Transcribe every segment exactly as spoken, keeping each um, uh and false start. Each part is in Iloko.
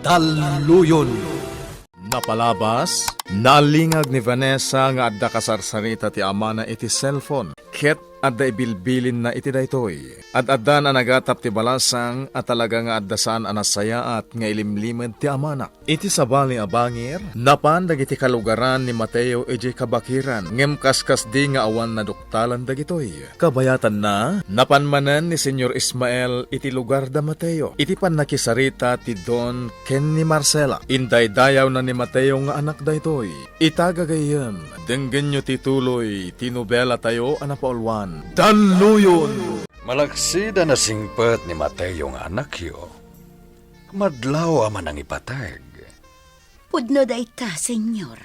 Talluyon. Napalabas, naalingag ni Vanessa nga adda kasarsarita ti amana iti cellphone, ket adda ibilbilinna iti daytoy. Ad-addan a nagatap ti balasang a talaga nga adda saan a nasayaat nga ilimlimed ti amana. Iti sabali a bangir, napan dagiti kalugaran ni Mateo idiay kabakiran, ngem kaskasdi nga awan naduktalan dagitoy. Kabayatanna, napan manen ni Señor Ismael iti lugar da Mateo, iti pannakisarita ti Don ken ni Marcela. Indaydayawna ni Mateo nga anak daytoy. Ita gagayyem, denggenyo ti tuloy ti nobelatayo a napauluan, Talluyon. Malaksid a nasingpet ni Mateo nga anakyo, madlaw a manangipateg. Pudno dayta, Señor.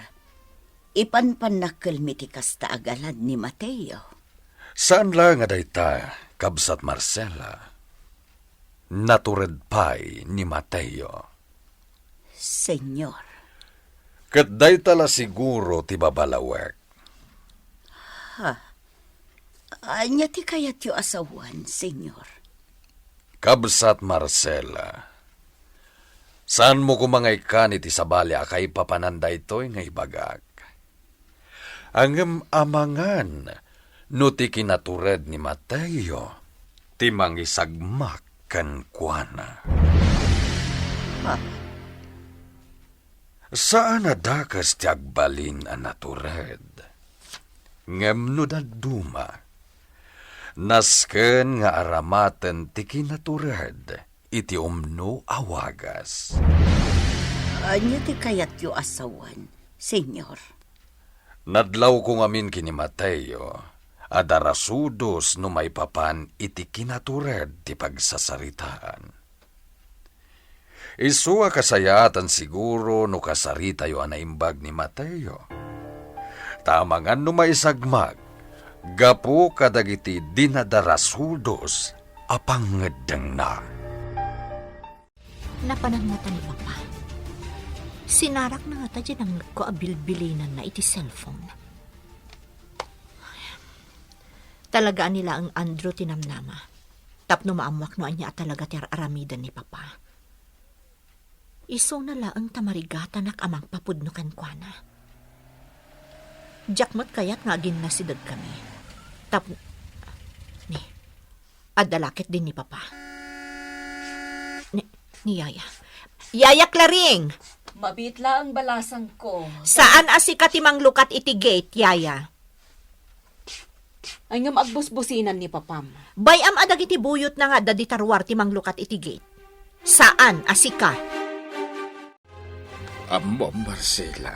Ipanpannakkelmi ti kasta a galad ni Mateo. Saan la nga dayta, Kabsat Marcela. Natured pay ni Mateo. Señor. Ket dayta la siguro ti babalawek. Ha? Ania ti kayatyo a sawen, Señor? Kabsat Marcela, saanmo koma nga ikkan iti sabali a kaipapanan daytoy nga ibagak. Ngem amangan no ti kinatured ni Mateo ti mangisagmak kenkuana. Ha? Saan a dakes ti agbalin a natured. Ngem no dadduma, nasken nga aramaten ti kinatured iti umno a wagas. Ania ti kayatyo a sawen, Señor? Nadlawko ngamin ken ni Mateo a darasudos no maipapan iti kinatured ti pagsasaritaan. Isu a kasayaatan siguro no kasaritayo a naimbag ni Mateo. Ta amangan no maisagmak gapu kadagiti dinadarasudos a pangngeddengna. Napanan ngata ni Papa. Sinarakna ngata diay nangngegko a bilbilinanna iti cellphone. Talaga a ni laeng Andrew ti namnama. Tapno maammoak no ania a talaga ti ar-aramiden ni Papa. Isuna laeng ta marigatanak a mangpapudno kenkuana. Diak met kayat nga aginnasidegkami. Tap-, ni, adda la ketdin ni Papa. Ni, ni Yaya. Yaya Claring! Mabiit laeng balasangko. Saan a sika ti manglukat iti gate, Yaya. Ay, ngem agbusbusinan ni Papam. Bay-am a dagiti buyotna nga adda dita ruar ti manglukat iti gate. Saan a sika. Ammom, Marcela,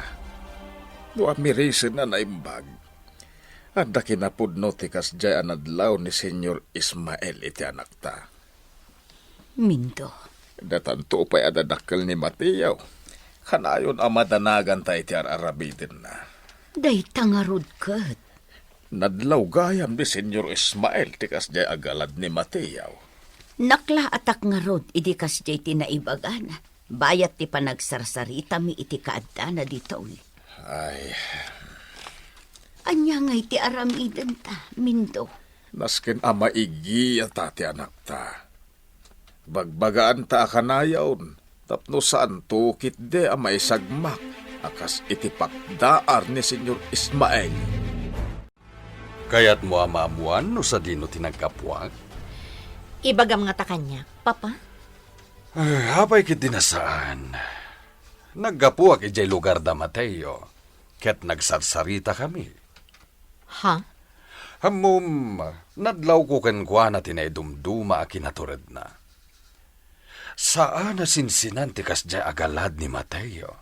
no amirisen a naimbag, adda kinapudno ti kasdiay a nadlaw ni Señor Ismael iti anakta. Mindo. Datanto pay a dadakkel ni Mateo. Kanayon a madanaganta iti ar-aramidenna. Dayta ngarud ket. Nadlaw gayam ni Señor Ismael ti kasdiay a galad ni Mateo. Naklaatak ngarud idi kasdiay ti naibagana. Bayat ti panagsarsaritami iti kaaddana ditoy. Ay. Ania ngay ti aramidenta, Mindo? Nasken a maigiata ti anakta. Bagbagaanta a kanayon tapno saanto ketdi a maisagmak a kas iti pakdaar ni Señor Ismael. Kayatmo a maammoan no sadino ti naggapuak? Ibagam ngata kaniak, Papa. Ah, apay ketdi a saan. Naggapuak idiay lugar da Mateo, ket nagsarsaritakami. Ha? Ammom, nadlawko kenkuana ti naidumduma a kinaturedna. Saan a sinsinan ti kasdiay a galad ni Mateo.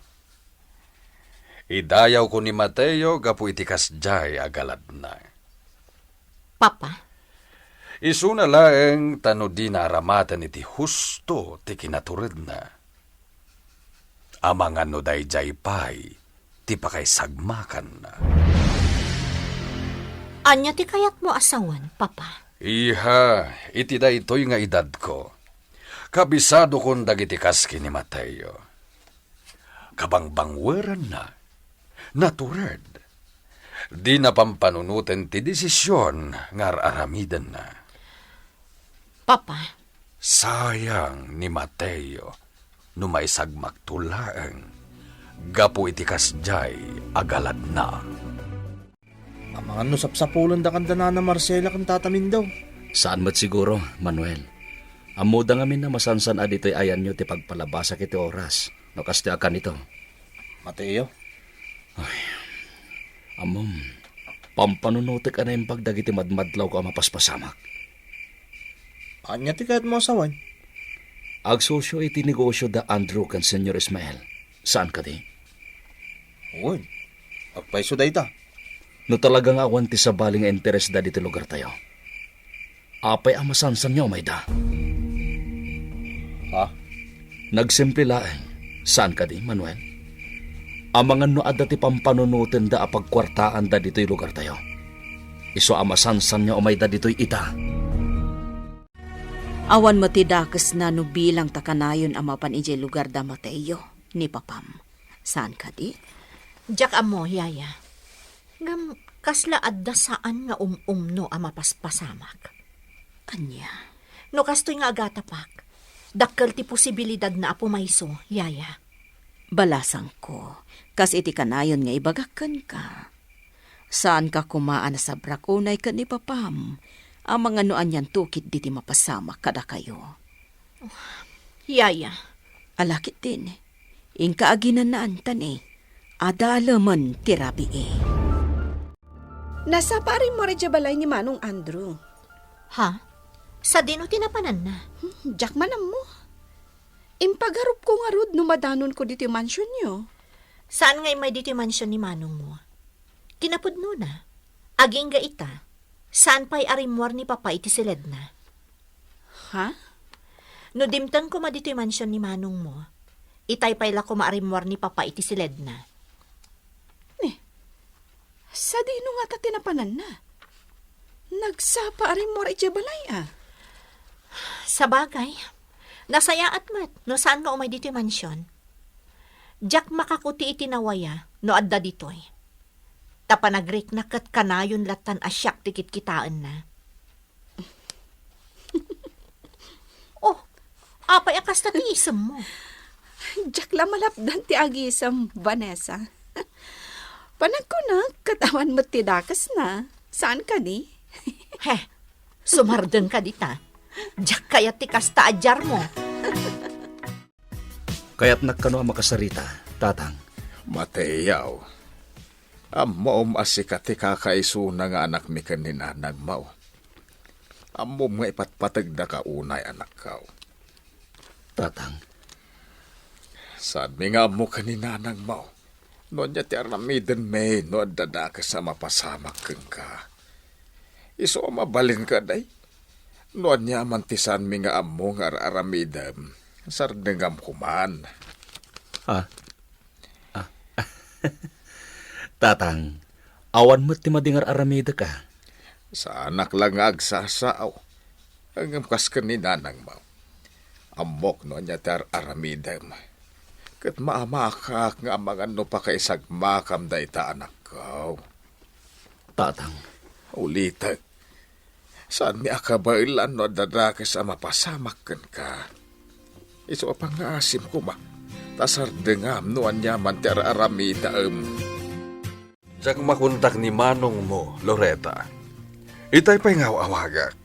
Idayawko ni Mateo gapu iti kasdiay a galadna. Papa? Isuna laeng ta no dina aramaten iti husto ti kinaturedna, amangan no daydiay pay ti pakaisagmakanna. Ania ti kayatmo a sawen, Papa? Iha, iti daytoy nga edadko, kabisadokon dagiti kas ken ni Mateo. Kabangbangweranna, natured. Dina pampanunoten ti desisyon nga ar-aramidenna. Papa. Sayang ni Mateo. No maisagmakto laeng, gapu iti kasdiay a galadna. Amangan no sapsapulenda kanda Nana Marcela ken Tata Mindaw. Saan met siguro, Manuel. Ammoda ngamin a masansan a ditoy ayanyo ti pagpalabasak iti oras, no kastoy a kanito. Mateo? Ay, ammom, pampanunotek a naimbag dagiti madmadlawko a mapaspasamak. Ania ti kayatmo a sawen? Agsosio iti negosio da Andrew ken Señor Ismael. Saan kadi? Wen, agpayso dayta. No talaga nga awan ti sabali nga interesda ditoy lugartayo, apay a masansan nga umayda? Ha? Nagsimple laeng. Saan kadi, Manuel? Amangan no adda ti pampanunotenda a pagkuartaanda ditoy lugartayo, isu a masansan nga umayda ditoy ita. Awan met ti dakesna no bilang ta kanayon a mapan idiay lugar da Mateo ni papam. Saan kadi? Diak ammo, yaya. Ngem kasla adda saan nga um-umno a mapaspasamak. Ania? No kastoy nga agatapak, dakkel ti posibilidadna a pumayso, yaya. Balasangko, kas iti kanayon nga ibagak kenka. Saanka koma a nasabrak unay ken ni papam, amangan no anian tukit diti mapasamak kadakayo. Yaya. Ala ketdin, inka aginanaantan, eh. Adalemen ti rabii. Nasapa a rimmuar idiay balay ni Manong Andrew. Ha? Sadino ti napananna? Hmm, diak man ammo. Impagarupko ngarud no madanonko ditoy mansionyo. Saan nga immay ditoy mansion ni manongmo? Kinapudnona, agingga ita, saan pay a rimmuar ni Papa iti siledna. Ha? No dimteng koma ditoy mansion ni manongmo, itay pay la koma a rimmuar ni Papa iti siledna. Ni, sadino ngata ti napananna? Nagsapa a rimmuar idiay balay, a? Sabagay, nasayaat met no saan nga umay ditoy mansion. Diak makakuti iti nawaya no adda ditoy. Ta panagrikna ket kanayon lattan a siak ti kitkitaenna. Oh, apay a kasta ti isemmo? Diak la malapdan ti agisem, Vanessa. Panagkunak ket awan met ti dakesna. Saan kadi? He, sumardeng ka dita. Diak kayat ti kasta a diarmo. Kayatnak kano a makasarita, Tatang? Mateo, ammom a sika ti kakaisuna nga anakmi ken ni nanangmo. Ammom nga ipatpategdaka unay, anakko. Tatang. Saanmi nga ammo ken ni nanangmo no ania ti aramidenmi no adda dakes a mapasamak kenka. Isu a mabalinka, day. No ania man ti saanmi nga ammo nga ar-aramidem, sardengam koman. Ah. Ah. Tatang, awan met ti madi nga ar-aramidek, a? Saanak la nga agsasao. Ngem kas ken ni nanangmo, ammok no ania ti ar-aramidem. Ket maamakak nga amangan no pakaisagmakam dayta, anakko. Tatang. Ulitek, saanmi a kabaelan no adda dakes a mapasamak kenka. Isu a pangngaasim koma, ta sardengam no aniaman ti ar-aramidem. Diak makontak ni manongmo, Loreta. Itay pay nga aw-awagak.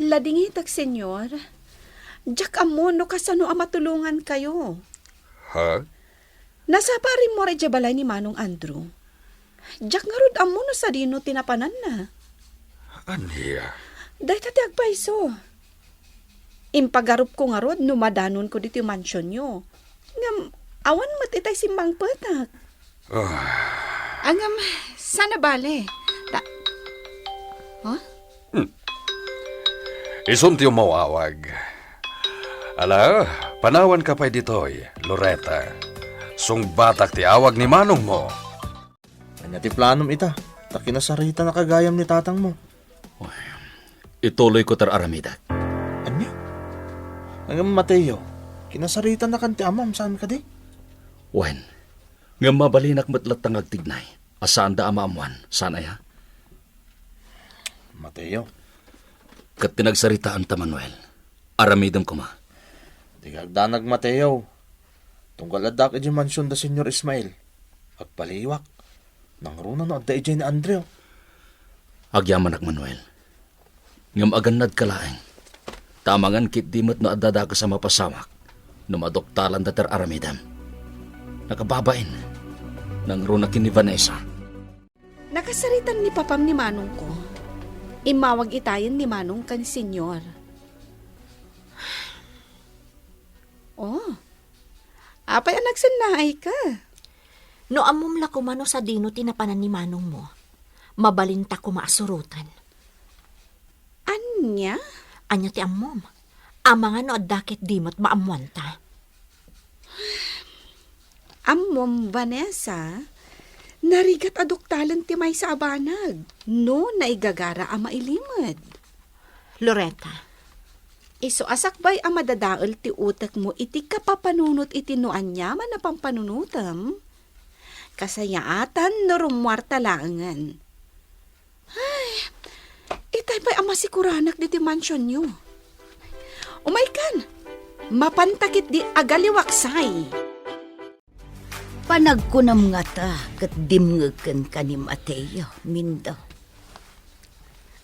Ladingitek, Senyor. Diak ammo no kasano a matulongankayo. Ha? Nasapa a rimmuar idiay balay ni Manong Andrew. Diak ngarud ammo no sadino ti napananna. Ania? Dayta ti agpayso. Impagarupko ngarud no madanonko ditoy mansionyo. Ngem awan met itay simmangpetak. Ah. Ngem, saan a bale. Ta-, huh? Hmm. Isun ti umawawag. Ala, panawanka pay ditoy, Loreta. Sungbatak ti awag ni manongmo. Ania ti planom ita? Ta kinasaritanaka gayam ni tatangmo. Ituloyko ti ar-aramidek. Ania? Ngem Mateo, kinasaritanaka ti amam, saan kadi? Wen, ngem mabalinak met latta nga agtignay a saanda a maammoan, saan aya? Mateo. Ket ti nagsaritaanta, Manuel. Aramidem koma. Diak agdanag, Mateo. Tunggal addaak idiay mansion da Señor Ismael, agpaliwak. Nangruna no adda idiay ni Andrew. Agyamanak, Manuel. Ngem agannadka laeng. Ta amangan ketdi met no adda dakes a mapasamak no maduktalan da ti ar-aramidem. Nakababain, nangruna ken ni Vanessa. Nakasaritan ni Papam ni Manongko. Immawag itayen ni Manong ken Señor. Oh, apay a nagsennaayka? No ammom la koma no sadino ti napanan ni manongmo, mabalinta koma a suroten. Ania? Ania ti ammom? Amangan no adda ketdi met maammoanta. Ammom, Vanessa, narigat a duktalen ti maysa a banag no naigagara a mailimed. Loretta, isu a sakbay a madadael ti utekmo iti kapapanunot iti no aniaman a pampanunotem, kasayaatan no rummuarta laengen. Ay, itay pay a masikuranak diti mansionyo. Umaykan, mapanta ketdi agaliwaksay. Panagkunam ngata ket dimngegkenka ni Mateo, Mindo.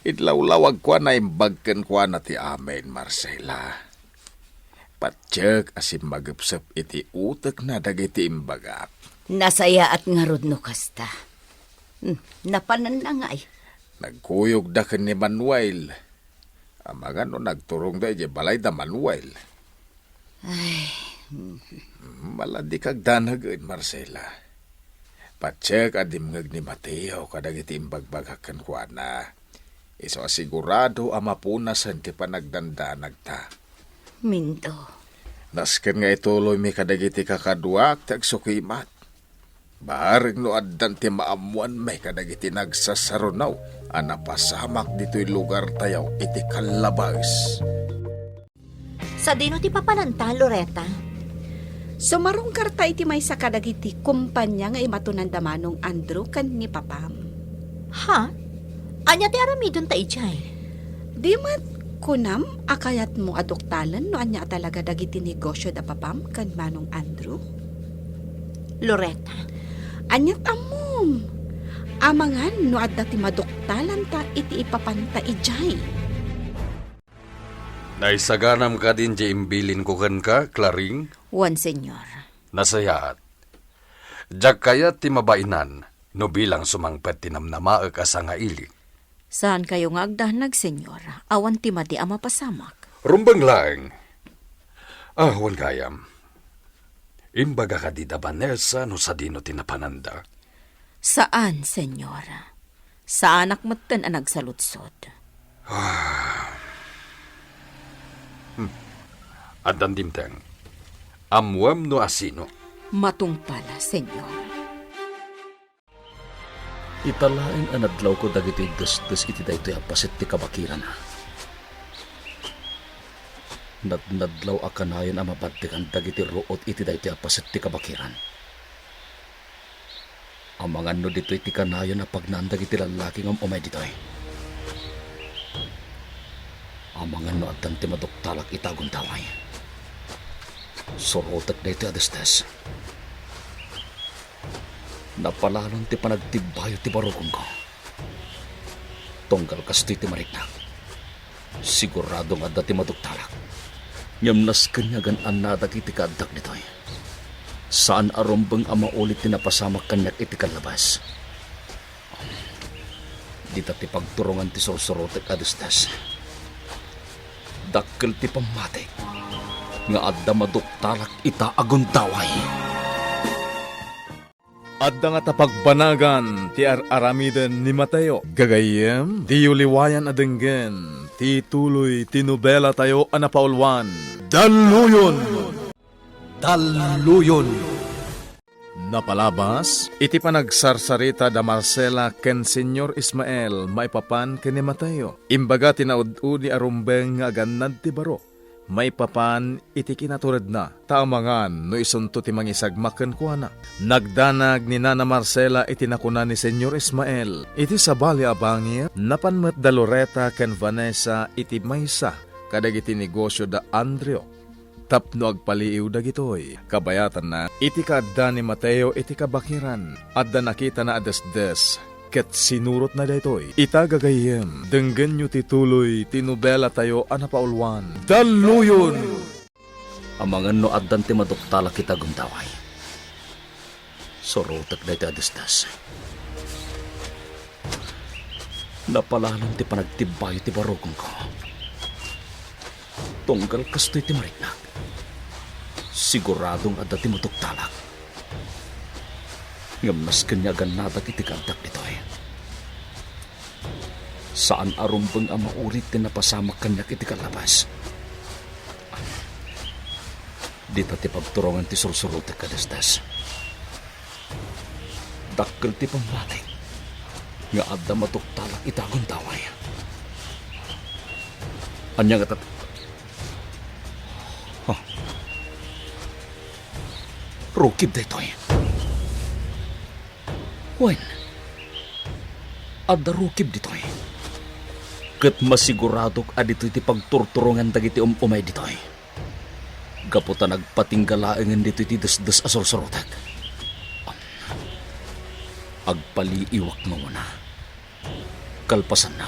Itlawlawagko a naimbag kenkuana ti amin, Marcela. Patiek a simmagepsep iti utekna dagiti imbagak. Nasayaat ngarud no kasta. Hmm, napananna ngay. Nagkuyogda ken ni Manuel. Amangan no nagturongda idiay balay da Manuel. Ay. Maladikak danegen, Marcela. Patiek a dimngeg ni Mateo kadagiti imbagbagak kenkuana. Isu a sigurado a mapunasen ti panagdandanagta. Mindo. Nasken nga ituloymi kadagiti kakaduak ti agsukimat. Bareng no addan ti maammoanmi kadagiti nagsasaruno a napasamak ditoy lugartayo iti kallabes. Sadino ti papananta, Loretta? Sumarungkarta iti maysa kadagiti kompania nga imatonan da Manong Andrew ken ni Papam. Ha? Ania ti aramidenta idiay? Di met kunam a kayatmo a duktalen no ania a talaga dagiti negosio da Papam ken Manong Andrew? Loretta. Aniat ammom? Amangan no adda ti maduktalanta iti ipapanta idiay. Naisaganam kadin ti imbilinko kenka, Claring? Wen, Señor. Nasayaat. Diak kayat ti mabainan no bilang sumangpet ti namnamaek a sangailik. Saankayo nga agdanag, Señor. Awan ti madi a mapasamak. Rumbeng laeng. Ah, wen gayam. Imbaga kadi da Vanessa no sadino ti napananda? Saan, Señor. Saanak metten a nagsaludsod. Ah. Hmm. Addan dimteng. Ammoem no asino? Matungpal, Señor. Ita laeng a nadlawko dagiti desdes iti daytoy a paset ti kabakiran. Nadnadlaw a kanayon a mabaddegan dagiti ruot iti daytoy a paset ti kabakiran. Amangan no ditoy ti kanayon a pagnaan dagiti lallaki nga um-umay ditoy. Amangan no addan ti maduktalak ita a gundaway. Surotek daytoy a desdes. Napalalon ti panagtibbayo ti barukongko. Tunggal kastoy ti mariknak, sigurado nga adda ti maduktalak. Ngem nasken nga agan-annadak iti kaaddak ditoy. Saan a rumbeng a maulit ti napasamak kaniak iti kallabas. Dita ti pagturongan ti sursurotek a desdes. Dakkel ti pammatik nga adda maduktalak ita a gundaway. Adda ngata pagbanagan ti ar-aramiden ni Mateo. Gagayyem, diyo liwayan a denggen ti tuloy ti nobelatayo a napauluan, Dalluyon! Dalluyon! Napalabas iti panagsarsarita da Marcela ken Señor Ismael maipapan ken ni Mateo. Imbaga ti naud-udi a rumbeng nga agannad ti baro maipapan iti kinaturedna, ta amangan no isunto ti mangisagmak kenkuana. Nagdanag ni Nana Marcela iti nakuna ni Señor Ismael. Iti sabali a bangir, napan met da Loretta ken Vanessa iti maysa kadagiti negosio da Andrew. tapno agpaliiw dagitoy. Kabayatanna, iti kaadda ni Mateo iti kabakiran, adda nakitana a desdes, ket sinurotna daytoy. Ita, gagayyem, denggenyo ti tuloy ti nobelatayo a napauluan. Dalluyon! Amangan no addan ti maduktalak ita gundaway. Surotek daytoy a desdes. Napalalon ti panagtibbayo ti barukongko. Tunggal kastoy ti mariknak, siguradong adda ti maduktalak. Ngem nasken nga agannadak iti kaaddak ditoy. Saan a rumbeng a maulit ti napasamak kaniak iti kallabas. Dita ti pagturongan ti sursurotek a desdes. Dakkel ti pammatik nga adda maduktalak ita gundaway. Ania ngata? Huh. Rukib daytoy. Wen, adda rukib ditoy. Ket masiguradok a ditoy ti pagturturongan dagiti um-umay ditoy. Gapu ta nagpatingga laengen ditoy ti desdes a sursurotek. Agpaliiwak ngarud. Kalpasanna,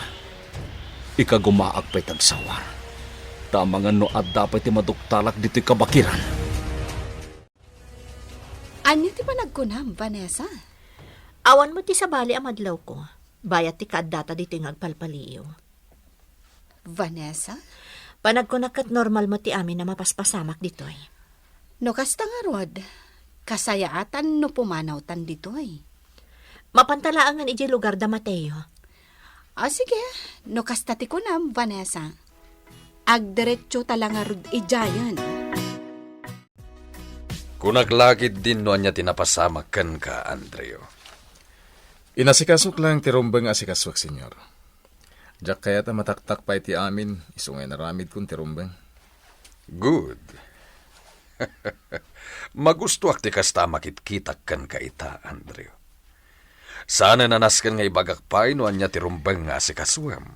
ikagumaak pay ti agsawar. Ta amangan no adda pay ti maduktalak ditoy kabakiran. Ania ti panagkunam, Vanessa? Awan met ti sabali a madlawko, bayat ti kaaddata ditoy nga agpalpaliiw. Vanessa? Panagkunak ket normal met ti amin a mapaspasamak ditoy. No kasta ngarud, kasayaatan no pumanawtan ditoy. Mapanta laengen idiay lugar da Mateo. Ah, sige, no kasta ti kunam, Vanessa. Agdiretsota la ngarud idiayen. Kunak la ketdin no ania ti napasamak kenka, Andrew. Inasikasok laeng ti rumbeng nga asikasuek, Señor. Diak kayat a mataktak pay ti amin, isu nga inaramidkon ti rumbeng. Good. Magustoak ti kasta a makitkitak kenka ita, Andrew. Saanen a nasken nga ibagak pay no ania ti rumbeng nga asikasuem.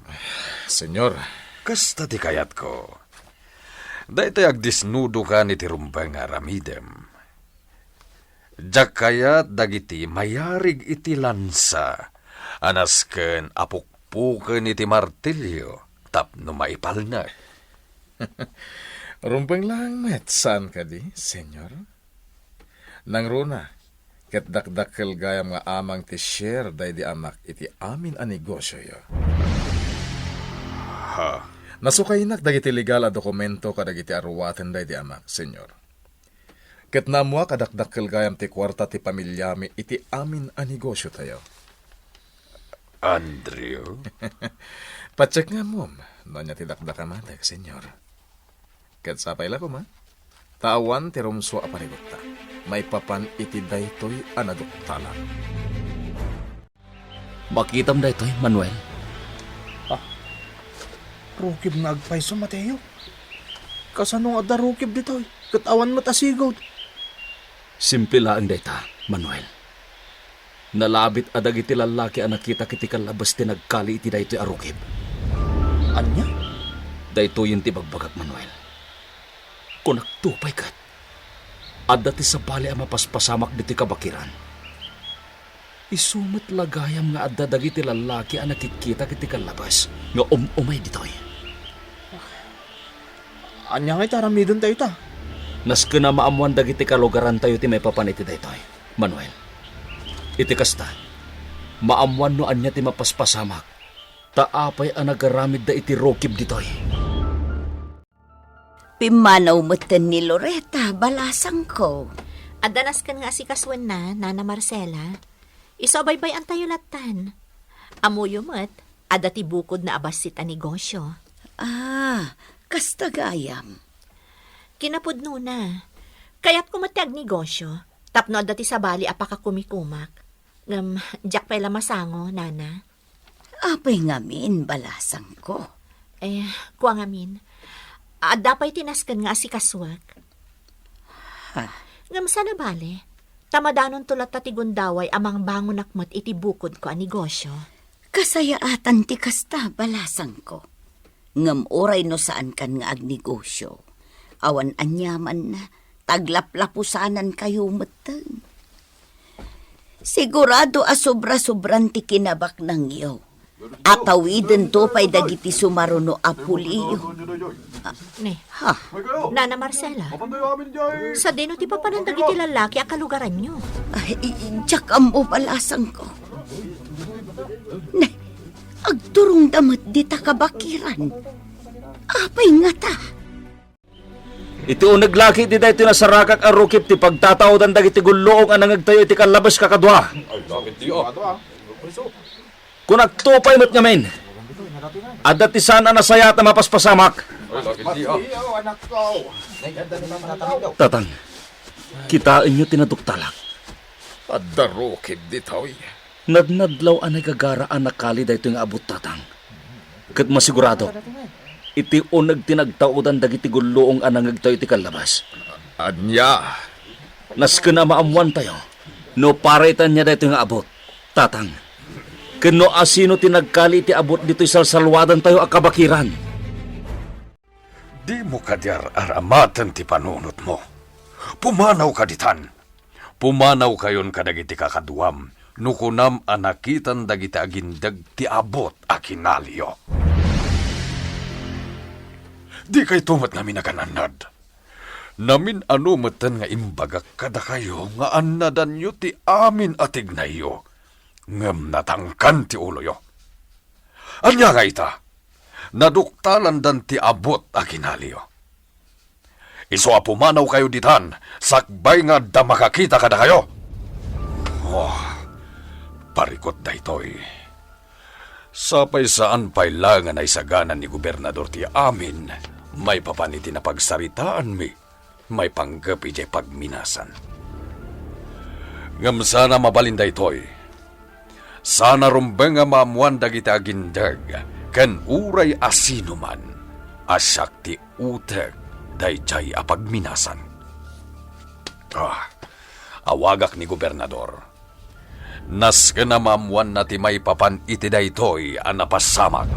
Señor. Kasta ti kayatko. Daytoy agdisnudokan iti rumbeng nga aramidem. Diak kayat dagiti mayarig iti lansa a nasken a pukpuken iti martilio tapno maipalna. Rumbeng laeng met, saan kadi, Señor? Nangruna, ket dakdakkel gayam nga amang ti share daydi amak iti amin a negosioyo. Ha? Nasukaynak dagiti legal a dokumento kadagiti aruaten daydi amak, Señor. Ket naammoak a dakdakkel gayam ti kuarta ti pamiliami iti amin a negosiotayo. Andrew? Pacheck nga ammom no ania ti dakdakam, Señor. Ket sapay la koma, ta awan ti rumsua a panigutta maipapan iti daytoy a naduktalak. Makitam daytoy, Manuel? Ah, rukib nga agpayso, Mateo. Kasano nga adda rukib ditoy, ket awan met a sigud? Simple laeng dayta, Manuel. Nalabit a dagiti lallaki a nakitak iti kallabas ti nagkali iti daytoy a rukib. Ania? Daytoyen ti ibagbagak, Manuel. Kunakto pay ket, adda ti sabali a mapaspasamak ditoy kabakiran. Isu met la gayam nga adda dagiti lallaki a nakikkitak iti kallabas nga um-umay ditoy. Ania ngay ti aramidentayo ta? Nasken a maammoan dagiti kalugarantayo ti maipapan iti daytoy, Manuel. Iti kasta, maammoan no ania ti mapaspasamak, ta apay a nagaramidda iti rukib ditoy. Pimmanaw metten ni Loreta, balasangko. Adda nasken nga asikasuenna, Nana Marcela. Isu a baybay-antayo lattan. Ammoyo met, adda ti bukodna a bassit a negosio. Ah, kasta gayam. Kinapudnona, kayatko met ti agnegosio, tapno adda ti sabali a pakakumikumak. Ngem, diak pay la masango, Nana. Apay ngamin, balasangko? Eh, kua ngamin, adda pay ti nasken nga asikasuek. Ha? Ngem saan a bale, ta madanonto latta ti gundaway a mangbangonak met iti bukodko a negosio. Kasayaatan ti kasta, balasangko. Ngem uray no saankan nga agnegosio, Awan aniaman, taglaplapusanankayo metten. Sigurado a sobra-sobran ti kinabaknangyo. Atawidento pay dagiti sumaruno a puliyo. Ne. Ha? Nana Marcela, sadino ti papanan dagiti lallaki a kalugaranyo? Ay, diak ammo balasangko. Ne, agturongda met dita kabakiran. Apay ngata? Iti uneg laki iti daytoy nasarakak a rukib ti pagtataodan dagiti gulluong a nangegtayo iti kallabes, kakadua. Kunakto pay met ngamin, adda ti saan a nasayaat a mapaspasamak. Tatang, kitaenyo ti naduktalak. Adda rukib ditoy. Nadnadlaw a naigagara a nakali daytoy nga abut, Tatang. Ket masiguradok, iti uneg ti nagtaodan dagiti gulluong a nangegtayo iti kallabas. Ania? Nasken a maammoantayo no para iti ania daytoy nga abut, Tatang, ken no asino ti nagkali iti abut ditoy salsalluadantayo a kabakiran. Dimo kadi ar-aramaten ti panunotmo. Pumanawka ditan. Pumanawkayon kadagiti kakaduam no kunam a nakitan dagiti agindeg ti abut a kinaliyo. Dikayto met ngamin agan-annad. Namin-ano metten nga imbagak kadakayo nga annadanyo ti amin a tignayyo, ngem natangkan ti uloyo. Ania nga ita? Naduktalandan ti abut a kinaliyo. Isu a pumanawkayo ditan, sakbay nga adda makakita kadakayo. Oh, parikut daytoy. Sapay saan pay la nga naisagana ni Gobernador ti amin maipapan iti napagsaritaanmi maipanggep idiay pagminasan. Ngem sana mabalin daytoy. Sana rumbeng a maammoan dagiti agindeg ken uray a sinuman a siak ti utek daydiay a pagminasan. Ah, awagak ni Gobernador. Nasken a maammoanna ti maipapan iti daytoy a napasamak.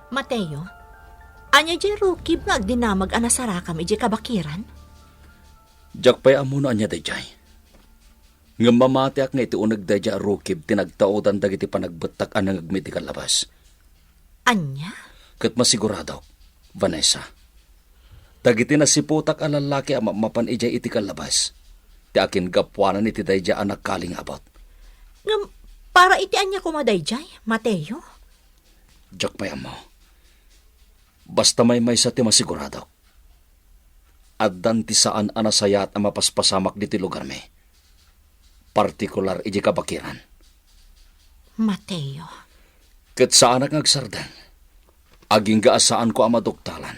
Mateo, ania diay rukib nga agdinamag a nasarakam idiay kabakiran? Diak pay ammo no ania daydiay. Ngem mamatiak nga iti uneg daydiay a rukib ti nagtaodan dagiti panagbettak a nangegmi iti kallabas. Ania? Ket masiguradok, Vanessa, dagiti nasiputak a lallaki a mapmapan idiay iti kallabas, ti akingapuanan iti daydiay a nakali nga abut. Ngem para iti ania koma daydiay, Mateo? Diak pay ammo. Basta maymaysa ti masiguradok. Addan ti saan a nasayaat a mapaspasamak ditoy lugarmi, partikular idiay kabakiran. Mateo. Ket saanak nga agsardeng. Agingga a saanko a maduktalan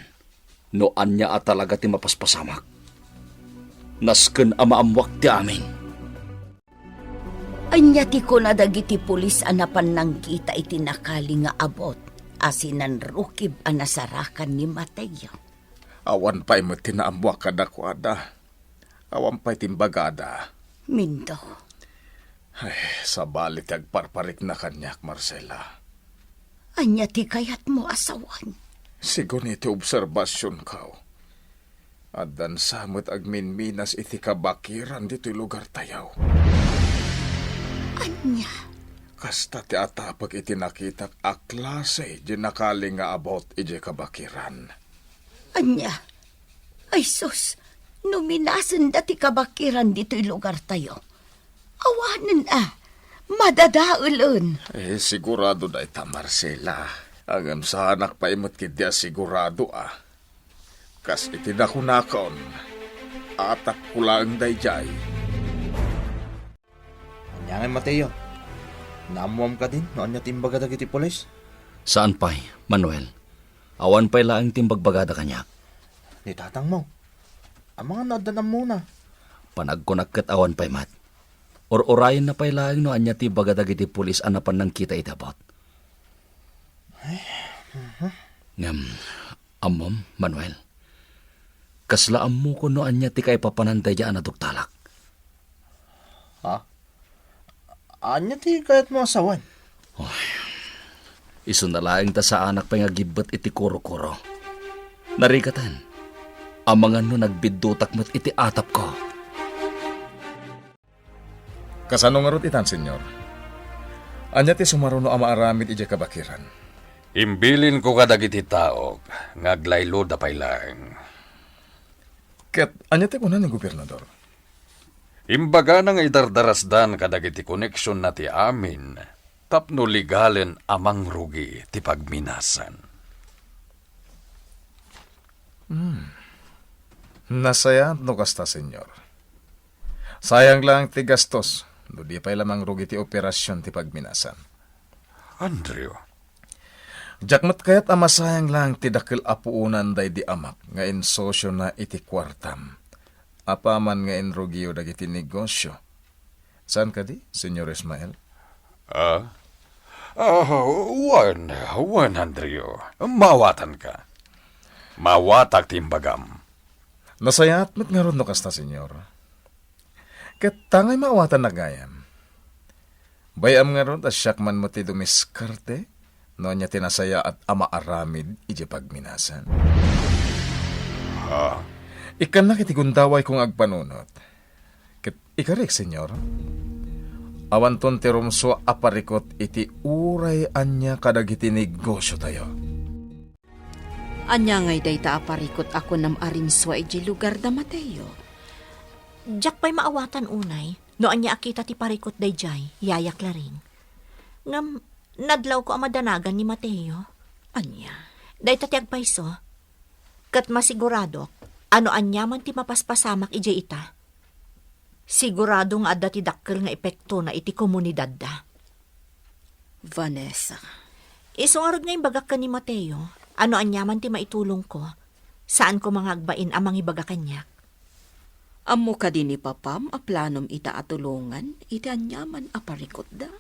no ania a talaga ti mapaspasamak. Nasken a maammoak ti amin. Ania ti kuna dagiti pulis a napan nangkita iti nakali nga abut a sinanrukib a nasarakan ni Mateo? Awan pay met ti naammoak kadakuada. Awan pay ti imbagada. Mindo. Ay, sabali ti agparparikna kaniak, Marcela. Ania ti kayatmo a sawen? Sigun iti obserbasionko, addan sa met agminminas iti kabakiran ditoy lugartayo. Ania? Kasta ti atapek iti nakitak a klase di nakali nga abut idiay kabakiran. Ania? Ay sus, no minasenda ti kabakiran ditoy lugartayo, awanen a, madadaelen. Eh, sigurado dayta, Marcela. Ngem saanak pay met ketdi a sigurado a. Kas iti nakunakon, atapko laeng daydiay. Ania ngay, Mateo? Naammoam kadin no ania ti imbaga dagiti pulis? Saan pay, Manuel. Awan pay laeng ti imbagbagada kaniak. Ni tatangmo, amangan no addan ammona. Panagkunak ket awan pay met. Ur-urayenna pay laeng no ania ti ibaga dagiti pulis a napan nangkita iti abut. Ay, mhm. Ngem, ammom, Manuel, kasla ammokon no ania ti kaipapanan daydiay a naduktalak. Ha? Ania ti kayatmo a sawen? Oy, isuna laeng ta saanak pay nga agibbet iti kuro-kuro. Narigaten, amangan no nagbiddutak met iti atapko. Kasano ngarud itan, Señor? Ania ti sumaruno a maaramid idiay kabakiran? Imbilinko kadagiti taok nga aglayloda pay laeng. Ket ania ti kuna ni Gobernador? Imbagana nga idardarasdan kadagiti koneksionna ti amin tapno legalen a mangrugi ti pagminasan. Hmm. Nasayaat no kasta, Señor. Sayang lang ti gastos, no di pay la mangrugi ti operasion ti pagminasan. Andrew. Diak met kayat a masayang lang ti dakkel a puonan daydi amak nga insosiona iti kuartam. Apaman nga inrugiyo dagiti negosio. Saan kadi, Señor Ismael? Ah? Ah, wen, wen, Andrew. Maawatanka. Maawatak ti imbagam. Nasayaat met ngarud no kasta, Señor. Ket tangay maawatannak gayam. Bay-am ngarud a siak man met ti dumiskarte no ania ti nasayaat a maaramid idiay pagminasan. Ha? Ikkannak iti gundawayko nga agpanunot. Ket ikarik, Señor, awanton ti rumsua a parikut iti uray ania kadagiti negosiotayo. Ania ngay dayta a parikut a kunam a rimsua idiay lugar da Mateo? Diak pay maawatan unay no ania a kita ti parikut daydiay, Yaya Claring. Ngem, nadlawko a madanagan ni Mateo. Ania? Dayta ti agpayso. Ket masiguradok a no aniaman ti mapaspasamak idiay ita, sigurado nga adda ti dakkel nga epektona iti komunidadda. Vanessa. Isu ngarud nga imbagak ken ni Mateo a no aniaman ti maitulongko, saan koma nga agbain a mangibaga kaniak. Ammo kadi ni papam a planom ita a tulongan iti aniaman a parikutda?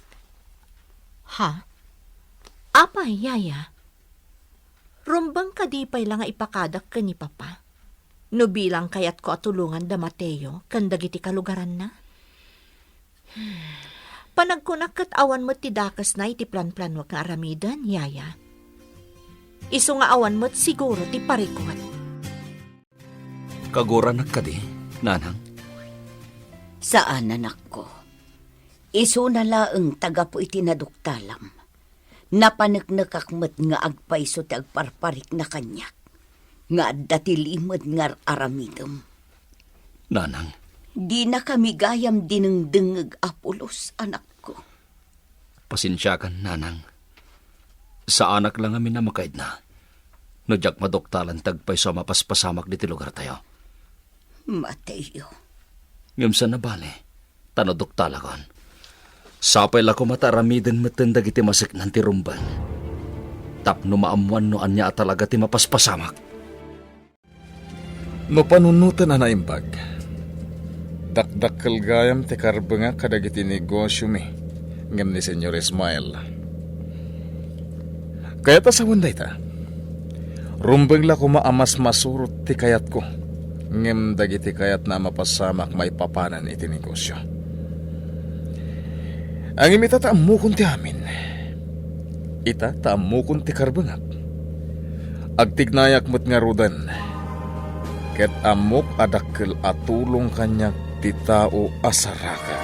Ha? Apay, Yaya? Rumbeng kadi pay la nga ipakadak ken ni Papa, no bilang kayatko a tulongan da Mateo ken dagiti kalugaranna? Panagkunak ket awan met ti dakesna iti planplanuak nga aramiden, Yaya. Isu nga awan met siguro ti parikut. Kaguranak kadi, Nanang? Saan, anakko. Isuna laeng ta gapu iti naduktalam. Napaneknekak met nga agpayso ti agparparikna kaniak, nga adda ti limed nga ar-aramidem. Nanang. Dinakami gayam dinengdengngeg a pulos, anakko. Pasensiakan, Nanang. Saanak la ngamin a makaidna no diak maduktalan ti agpayso a mapaspasamak ditoy lugartayo. Mateo. Ngem saan a bale, ta no duktalakon, sapay la koma ta aramiden metten dagiti maseknan ti rumbeng, tapno maammoan no ania a talaga ti mapaspasamak. No panunoten a naimbag, dakdakkel gayam ti karbengak kadagiti negosiomi ngem ni Señor Ismael. Kayat a sawen dayta, rumbeng la koma a mas masurot ti kayatko ngem dagiti kayatna a mapasamak maipapanan iti negosio. Ngem ita ta ammokon ti amin. Ita ta ammokon ti karbengak. Agtignayak met ngaruden, ket ammok a dakkel a tulong kaniak ti tao a saraken.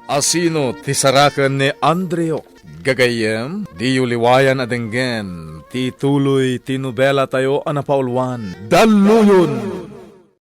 Asino ti saraken ni Andrew? Gagayyem, diyo liwayan a denggen ti tuloy ti nobelatayo a napauluan, Dalluyon